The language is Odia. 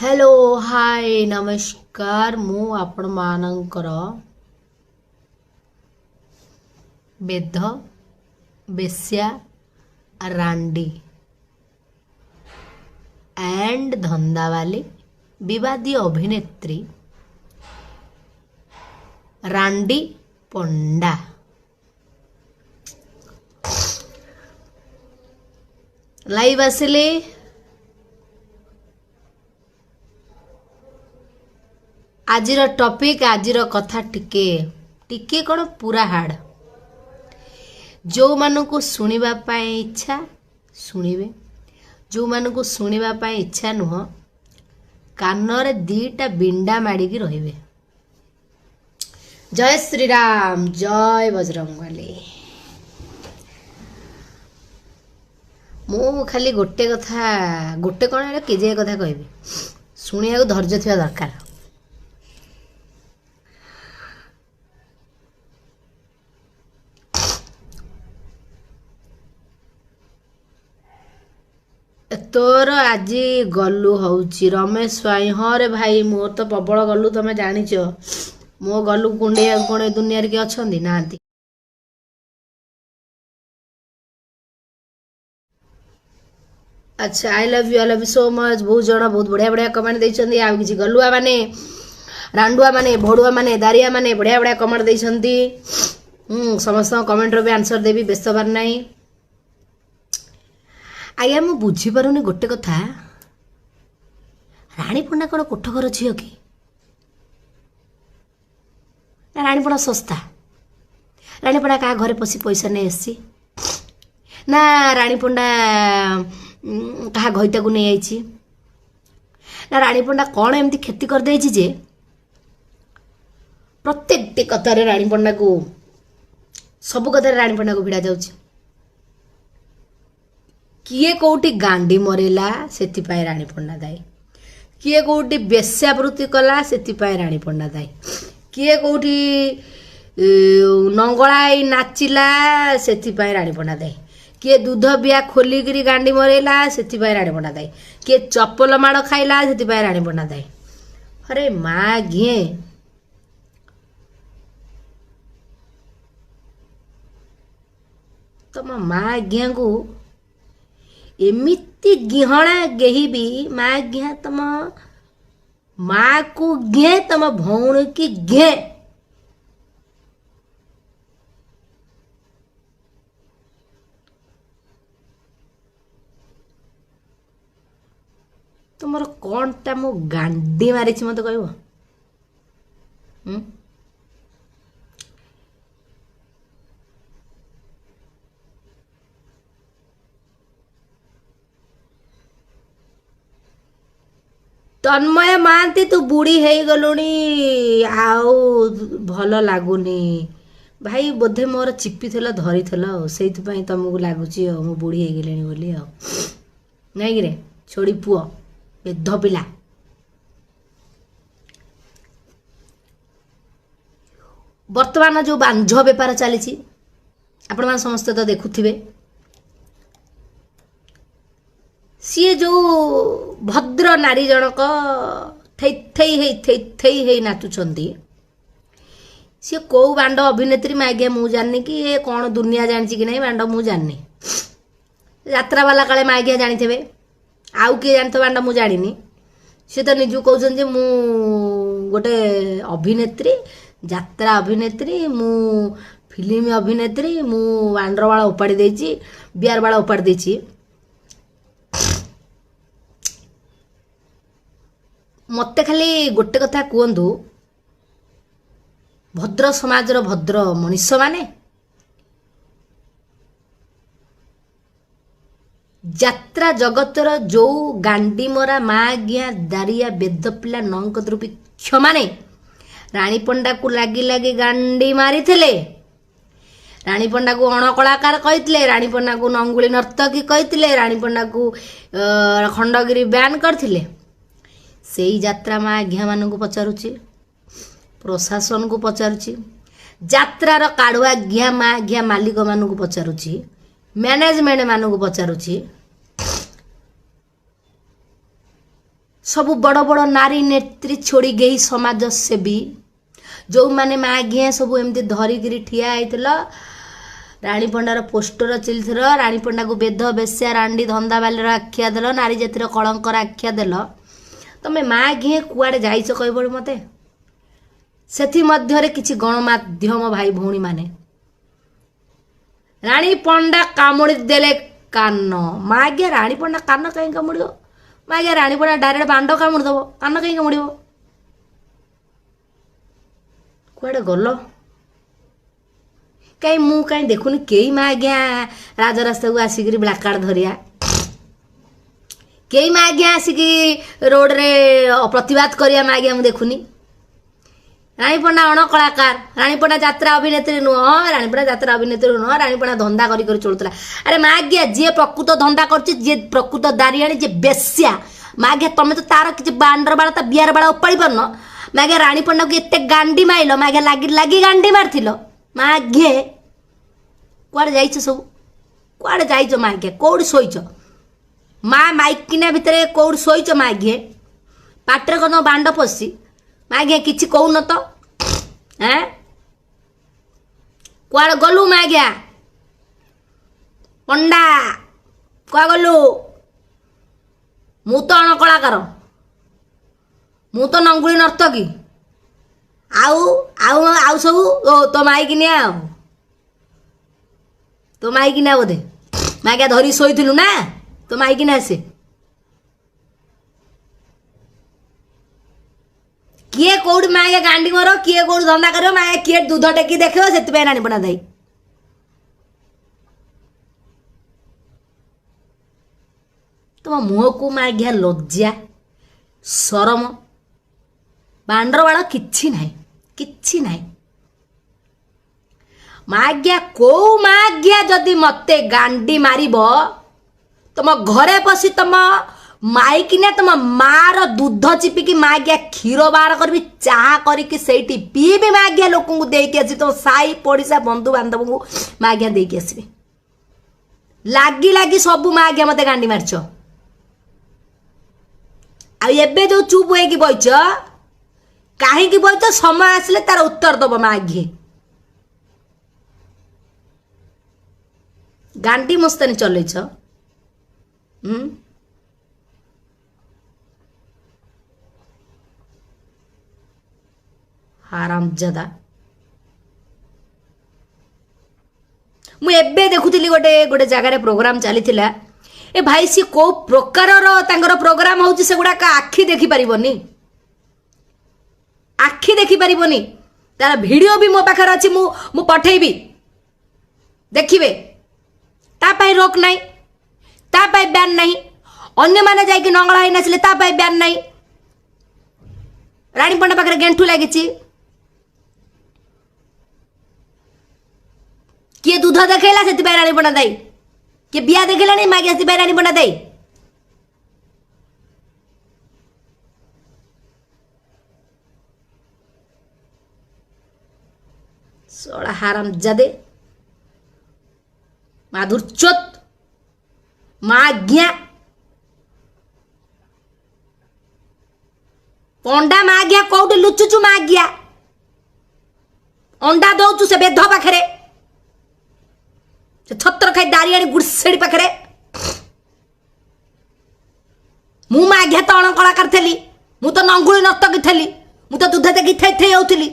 ହ୍ୟାଲୋ ହାଏ ନମସ୍କାର। ମୁଁ ଆପଣମାନଙ୍କର ବେଧ ବେଶ୍ୟା ରାଣ୍ଡି ଆଣ୍ଡ ଧନ୍ଦାବାଲି ବିବାଦୀୟ ଅଭିନେତ୍ରୀ ରାଣ୍ଡି ପଣ୍ଡା। ଲାଇଭ୍ ଆସିଲି। ଆଜିର ଟପିକ୍, ଆଜିର କଥା ଟିକେ ଟିକେ କ'ଣ ପୁରା ହାର୍ଡ଼। ଯେଉଁମାନଙ୍କୁ ଶୁଣିବା ପାଇଁ ଇଚ୍ଛା ଶୁଣିବେ, ଯେଉଁମାନଙ୍କୁ ଶୁଣିବା ପାଇଁ ଇଚ୍ଛା ନୁହଁ କାନରେ ଦିଟା ବିଣ୍ଡା ମାଡ଼ିକି ରହିବେ। ଜୟ ଶ୍ରୀରାମ, ଜୟ ବଜରଙ୍ଗବାଲି। ମୁଁ ଖାଲି ଗୋଟେ କଥା, ଗୋଟେ କ'ଣ ଏଇଟା କେଜିଏ କଥା କହିବି, ଶୁଣିବାକୁ ଧୈର୍ଯ୍ୟ ଥିବା ଦରକାର। ତୋର ଆଜି ଗଲୁ ହଉଛି ରମେଶ ସ୍ୱାଇଁ। ହଁ ରେ ଭାଇ, ମୋର ତ ପ୍ରବଳ ଗଲୁ, ତମେ ଜାଣିଛ। ମୋ ଗଲୁ କୁଣ୍ଡେଇବାକୁ କ'ଣ ଏ ଦୁନିଆରେ କିଏ ଅଛନ୍ତି? ନାହାନ୍ତି। ଆଚ୍ଛା, I love you, I love you so much. ବହୁତ ଜଣ ବହୁତ ବଢ଼ିଆ ବଢ଼ିଆ କମେଣ୍ଟ ଦେଇଛନ୍ତି। ଆଉ କିଛି ଗଲୁଆ ମାନେ, ରାଣ୍ଡୁଆ ମାନେ, ଭଡ଼ୁଆ ମାନେ, ଦାରିଆ ମାନେ ବଢ଼ିଆ ବଢ଼ିଆ କମେଣ୍ଟ ଦେଇଛନ୍ତି। ସମସ୍ତଙ୍କ କମେଣ୍ଟର ବି ଆନ୍ସର ଦେବି, ବ୍ୟସ୍ତ ହେବାର ନାହିଁ ଆଜ୍ଞା। ମୁଁ ବୁଝିପାରୁନି ଗୋଟେ କଥା, ରାଣୀ ପଣ୍ଡା କ'ଣ କୋଠ ଘର ଝିଅ କି ନା ରାଣୀ ପଣ୍ଡା ଶସ୍ତା? ରାଣୀ ପଣ୍ଡା କାହା ଘରେ ପଶି ପଇସା ନେଇ ଆସିଛି ନା ରାଣୀ ପଣ୍ଡା କାହା ଘଇତାକୁ ନେଇଯାଇଛି ନା ରାଣୀ ପଣ୍ଡା କ'ଣ ଏମିତି କ୍ଷତି କରିଦେଇଛି ଯେ ପ୍ରତ୍ୟେକଟି କଥାରେ ରାଣୀ ପଣ୍ଡାକୁ, ସବୁ କଥାରେ ରାଣୀ ପଣ୍ଡାକୁ ଭିଡ଼ା ଯାଉଛି? କିଏ କେଉଁଠି ଗାଣ୍ଡି ମରେଇଲା ସେଥିପାଇଁ ରାଣୀ ପଣ୍ଡା ଦାୟୀ, କିଏ କେଉଁଠି ବେଶ୍ୟାବୃତ୍ତି କଲା ସେଥିପାଇଁ ରାଣୀ ପଣ୍ଡା ଦାୟୀ, କିଏ କେଉଁଠି ନଙ୍ଗଳା ହେଇ ନାଚିଲା ସେଥିପାଇଁ ରାଣୀ ପଣ୍ଡା ଦାୟୀ, କିଏ ଦୁଧ ବିଆ ଖୋଲିକିରି ଗାଣ୍ଡି ମରେଇଲା ସେଥିପାଇଁ ରାଣୀ ପଣ୍ଡା ଦାୟୀ, କିଏ ଚପଲ ମାଡ଼ ଖାଇଲା ସେଥିପାଇଁ ରାଣୀ ପଣ୍ଡା ଦାୟୀ। ଆରେ ମା ଘିଏ, ତମ ମା ଘିଆଙ୍କୁ ଏମିତି ଗିହଣା ଗେହିବି, ମା ଘିଆ ତମ ମାକୁ ଘିଏ, ତମ ଭଉଣୀକି ଘିଏ। ତମର କ'ଣଟା ମୁଁ ଗାଣ୍ଡି ମାରିଛି ମତେ କହିବ? ତନ୍ମୟ ମହାନ୍ତି, ତୁ ବୁଢ଼ୀ ହେଇଗଲୁଣି, ଆଉ ଭଲ ଲାଗୁନି ଭାଇ। ବୋଧେ ମୋର ଚିପିଥିଲ ଧରିଥିଲ ଆଉ ସେଇଥିପାଇଁ ତମକୁ ଲାଗୁଛି ଆଉ ମୁଁ ବୁଢ଼ୀ ହେଇଗଲିଣି ବୋଲି ଆଉ ନାଇଁ କିରେ ଛୋଡ଼ି ପୁଅ ବେଧ ପିଲା। ବର୍ତ୍ତମାନ ଯେଉଁ ବାଞ୍ଝ ବେପାର ଚାଲିଛି ଆପଣମାନେ ସମସ୍ତେ ତ ଦେଖୁଥିବେ। ସିଏ ଯେଉଁ ଭଦ୍ର ନାରୀ ଜଣକ ଥେଇ ଥେଇ ହେଇ ଥେଇ ଥେଇ ହେଇ ନାଚୁଛନ୍ତି, ସିଏ କେଉଁ ବାଣ୍ଡ ଅଭିନେତ୍ରୀ ମାଗିଆ ମୁଁ ଜାଣିନି, କି ଏ କ'ଣ ଦୁନିଆ ଜାଣିଛି କି ନାହିଁ ବାଣ୍ଡ ମୁଁ ଜାଣିନି। ଯାତ୍ରାବାଲା କାଳେ ମାଗିଆ ଜାଣିଥିବେ, ଆଉ କିଏ ଜାଣିଥିବ ବାଣ୍ଡ ମୁଁ ଜାଣିନି। ସିଏ ତ ନିଜକୁ କହୁଛନ୍ତି ଯେ ମୁଁ ଗୋଟେ ଅଭିନେତ୍ରୀ, ଯାତ୍ରା ଅଭିନେତ୍ରୀ, ମୁଁ ଫିଲ୍ମ ଅଭିନେତ୍ରୀ, ମୁଁ ବାଣ୍ଡର ବାଳ ଉପାଡ଼ି ଦେଇଛି, ବିଆର ବାଳ ଉପାଡ଼ି ଦେଇଛି। ମୋତେ ଖାଲି ଗୋଟେ କଥା କୁହନ୍ତୁ, ଭଦ୍ର ସମାଜର ଭଦ୍ର ମଣିଷମାନେ, ଯାତ୍ରା ଜଗତର ଯେଉଁ ଗାଣ୍ଡିମରା ମା ଘିଆ ଦାରିଆ ବେଦ ପିଲା ନଙ୍କ ଦୁର୍ଭିକ୍ଷମାନେ ରାଣୀ ପଣ୍ଡାକୁ ଲାଗି ଲାଗି ଗାଣ୍ଡି ମାରିଥିଲେ, ରାଣୀ ପଣ୍ଡାକୁ ଅଣକଳାକାର କହିଥିଲେ, ରାଣୀ ପଣ୍ଡାକୁ ନଙ୍ଗୁଳି ନର୍ତ୍ତକୀ କହିଥିଲେ, ରାଣୀ ପଣ୍ଡାକୁ ଖଣ୍ଡଗିରି ବ୍ୟାନ୍ କରିଥିଲେ, ସେଇ ଯାତ୍ରା ମା ଘିଆମାନଙ୍କୁ ପଚାରୁଛି, ପ୍ରଶାସନକୁ ପଚାରୁଛି, ଯାତ୍ରାର କାଢ଼ୁଆ ଘିଆ ମା ଘିଆ ମାଲିକମାନଙ୍କୁ ପଚାରୁଛି, ମ୍ୟାନେଜମେଣ୍ଟ ମାନଙ୍କୁ ପଚାରୁଛି, ସବୁ ବଡ଼ ବଡ଼ ନାରୀ ନେତ୍ରୀ ଛୋଡ଼ି ଗେହି ସମାଜସେବୀ ଯେଉଁମାନେ ମାଘିଆ ସବୁ ଏମିତି ଧରିକିରି ଠିଆ ହେଇଥିଲ, ରାଣୀ ପଣ୍ଡାର ପୋଷ୍ଟର ଚିଲିଥିଲ, ରାଣୀ ପଣ୍ଡାକୁ ବେଧ ବେଶ୍ୟା ରାଣ୍ଡି ଧନ୍ଦାବାଲିର ଆଖ୍ୟା ଦେଲ, ନାରୀ ଜାତିର କଳଙ୍କର ଆଖ୍ୟା ଦେଲ, ତମେ ମା ଘିଏ କୁଆଡ଼େ ଯାଇଛ କହିବ ମୋତେ? ସେଥିମଧ୍ୟରେ କିଛି ଗଣମାଧ୍ୟମ ଭାଇ ଭଉଣୀମାନେ ରାଣୀ ପଣ୍ଡା କାମୁଡ଼ି ଦେଲେ କାନ। ମା ଆଜ୍ଞା, ରାଣୀ ପଣ୍ଡା କାନ କାହିଁ କାମୁଡ଼ିବ? ମା ଆଜ୍ଞା, ରାଣୀ ପଣ୍ଡା ଡାଇରେକ୍ଟ ବାଣ୍ଡ କାମୁଡ଼ି ଦେବ, କାନ କାହିଁ କାମୁଡ଼ିବ? କୁଆଡ଼େ ଗଲ? କାହିଁ ମୁଁ କାହିଁ ଦେଖୁନି କେହି ମା ଆଜ୍ଞା ରାଜରାସ୍ତାକୁ ଆସିକିରି ବ୍ଲାକ୍ କାର୍ଡ଼ ଧରିଆ, କେହି ମା ଆଜ୍ଞା ଆସିକି ରୋଡ଼ରେ ପ୍ରତିବାଦ କରିବା ମା ଆଜ୍ଞା ମୁଁ ଦେଖୁନି। ରାଣୀ ପଣ୍ଡା ଅଣକଳାକାର, ରାଣୀ ପଣ୍ଡା ଯାତ୍ରା ଅଭିନେତ୍ରୀ ନୁହଁ, ରାଣୀ ପଣ୍ଡା ଯାତ୍ରା ଅଭିନେତ୍ରୀ ନୁହଁ, ରାଣୀ ପଣ୍ଡା ଧନ୍ଦା କରି କରି ଚଳୁଥିଲା। ଆରେ ମା ଆଜ୍ଞା, ଯିଏ ପ୍ରକୃତ ଧନ୍ଦା କରୁଛି, ଯିଏ ପ୍ରକୃତ ଦାରିଆଣୀ, ଯିଏ ବେଶ୍ୟା, ମା ଆଜ୍ଞା ତମେ ତ ତାର କିଛି ବାଣ୍ଡର ବାଳ, ତା ବିଆର ବାଳ ଉପାଡ଼ି ପାରୁନ। ମା ଆଜ୍ଞା, ରାଣୀ ପଣ୍ଡାକୁ ଏତେ ଗାଣ୍ଡି ମାଇଲ, ମା ଆଜ୍ଞା ଲାଗି ଲାଗି ଗାଣ୍ଡି ମାରିଥିଲ। ମା ଆଜ୍ଞେ କୁଆଡ଼େ ଯାଇଛ ସବୁ? କୁଆଡ଼େ ଯାଇଛ ମା ଆଜ୍ଞା? କୋଉଠି ଶୋଇଛ ମା? ମାଇକିନା ଭିତରେ କୋଉଠି ଶୋଇଛ ମା ଆଜ୍ଞେ? ପାଟିରେ କଣ ବାଣ୍ଡ ପଶିଛି ମା ଆଜ୍ଞା? କିଛି କହୁନ ତ? ଏଁ, କୁଆଡ଼େ ଗଲୁ ମା ଆଜ୍ଞା? ପଣ୍ଡା କୁଆ ଗଲୁ? ମୁଁ ତ ଅଣକଳାକାର, ମୁଁ ତ ନଙ୍ଗୁଳି ନର୍ତ୍ତକୀ, ଆଉ ଆଉ ଆଉ ସବୁ ଓ ତୋ ମାଇକିନିଆ, ଆଉ ତୋ ମାଇକିନା ବୋଧେ ମାଇକିଆ ଧରି ଶୋଇଥିଲୁ ନା, ତୋ ମାଇକିନା ଆସେ। କିଏ କୋଉଠି ମାଇକା ଗାଣ୍ଡି ମାର, କିଏ କୋଉଠି ଧନ୍ଦା କରିବ, ମାଇକା କିଏ ଦୁଧ ଟେକି ଦେଖିବ, ସେଥିପାଇଁ ରାଣୀ ପଣ୍ଡା ଦାୟୀ। ତମ ମୁହଁକୁ ମାଘିଆ ଲଜ୍ଜା ସରମ ବାଣ୍ଡର ବାଳ କିଛି ନାହିଁ, କିଛି ନାହିଁ। ମାଜ୍ଞା, କୋଉ ମାଜ୍ଞା ଯଦି ମତେ ଗାଣ୍ଡି ମାରିବ, ତମ ଘରେ ପଶି ତମ ମାଇକିନା ତମ ମାର ଦୁଧ ଚିପିକି ମାଜ୍ଞା କ୍ଷୀର ବାହାର କରିବି, ଚାହା କରିକି ସେଇଠି ପିଇବି, ମାଜ୍ଞା ଲୋକଙ୍କୁ ଦେଇକି ଆସିବି, ତମ ସାହି ପଡ଼ିଶା ବନ୍ଧୁବାନ୍ଧବଙ୍କୁ ମାଜ୍ଞା ଦେଇକି ଆସିବି। ଲାଗି ଲାଗି ସବୁ ମାଜ୍ଞା ମତେ ଗାଣ୍ଡି ମାରିଛ, ଆଉ ଏବେ ଯୋଉ ଚୁପ୍ ହେଇକି ବଇଛ, କାହିଁକି ବଇଛ? ସମୟ ଆସିଲେ ତାର ଉତ୍ତର ଦବ। ମାଘି ଗାଣ୍ଡି ମସ୍ତାନି ଚଲେଇଛ। ହାରାମଜାଦା। ମୁଁ ଏବେ ଦେଖୁଥିଲି ଗୋଟେ ଗୋଟେ ଜାଗାରେ ପ୍ରୋଗ୍ରାମ ଚାଲିଥିଲା। ଏ ଭାଇ, ସିଏ କୋଉ ପ୍ରକାରର ତାଙ୍କର ପ୍ରୋଗ୍ରାମ ହଉଛି, ସେଗୁଡ଼ାକ ଆଖି ଦେଖିପାରିବନି, ଆଖି ଦେଖିପାରିବନି। ତାର ଭିଡ଼ିଓ ବି ମୋ ପାଖରେ ଅଛି, ମୁଁ ପଠେଇବି, ଦେଖିବେ। ତା ପାଇଁ ରୋକ ନାହିଁ, ତା ପାଇଁ ବ୍ୟାନ୍ ନାହିଁ। ଅନ୍ୟମାନେ ଯାଇକି ନଙ୍ଗଳା ହେଇ ନାଚିଲେ ତା ପାଇଁ ବ୍ୟାନ୍ ନାହିଁ। ରାଣୀ ପଣ୍ଡା ପାଖରେ ଗେଣ୍ଠୁ ଲାଗିଛି। କିଏ ଦୁଧ ଦେଖେଇଲା ସେଥିପାଇଁ ରାଣୀ ପଣ୍ଡା ଦାୟୀ, କିଏ ବିଆ ଦେଖେଇଲାଣି ମାଗି ସେଥିପାଇଁ ରାଣୀ ପଣ୍ଡା ଦାୟୀ। ଶଳା ହାରାମଜାଦେ ମାଧୁରଚୋତ ମାଜ୍ଞା ପଣ୍ଡା, ମାଜ୍ଞା କୋଉଠି ଲୁଚୁଛୁ? ମାଜ୍ଞା ଅଣ୍ଡା ଦଉଛୁ ସେ ବେଧ ପାଖରେ, ସେ ଛତ୍ର ଖାଇ ଦାରିଆଣି ଗୁଡସେଡ଼ି ପାଖରେ। ମୁଁ ମାଘିଆ ତ ଅଣକଳାକାର ଥିଲି, ମୁଁ ତ ନଙ୍ଗୁଳି ନର୍ତ୍ତକୀ ଥିଲି, ମୁଁ ତ ଦୁଧ ଦେଖି ଥେଇ ଥେଇ ହଉଥିଲି।